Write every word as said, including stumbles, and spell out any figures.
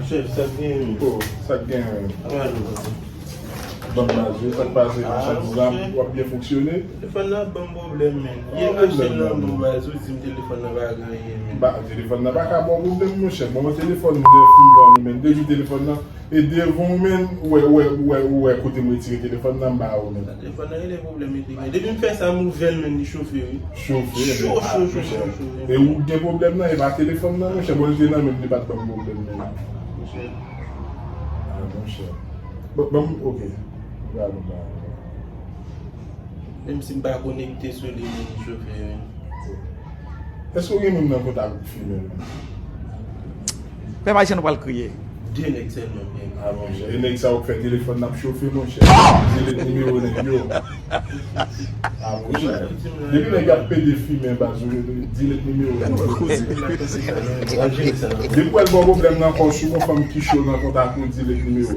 Chèf, sa k gen? Oh, sa k gen? Ann ale, papa. Ban m baz, wi, sa k pase? Ah, Machandiz la, ok. W ap byen fonksyone? Telefòn nan ban m pwoblèm, men. Ban Ye m mache pwoblèm, nan non. Bon, baz, ou di m telefòn nan pa gen anyen, men. Ba, telefòn nan pa ka ba w pwoblèm, monchè. Bon, telefòn nèf m vann ou, men. Depi telefòn nan, e devan w, men, ou wè, ou wè, ou wè, ou wè kote m retire telefòn nan, m ba ou, men. Telefòn nan, e de pwoblèm, e de gen. Depi m fè sa, m ouvè l, men, li chofe, wi. Chofe, Cho, men, cho, ah, cho, monchè. cho, cho, men. E ou gen pwoblèm nan, e pa telefòn nan, monchè. Bon, li te nan men m, li pa t ban m pwoblèm, men. Monchè. Ah, monchè. Bon, bon, ok. Ba nou, ba nou. Menm si m pa konekte sou li, men li chofe, men. Èske w gen moun nan kontak ou ki fimen, men? Pèp Ayisyen nou pral kriye. De nèg sèlman m gen. Ah, monchè. E nèg sa yo k fè telefòn n ap chofe, monchè. Delete nimewo nèg yo. Ah, monchè. Depi nèg ap pede fimen, baz, ou delete nimewo nèg yo. Depi w al ba w pwoblèm nan kò w, si w gon fanm ki cho nan kontak ou, delete nimewo.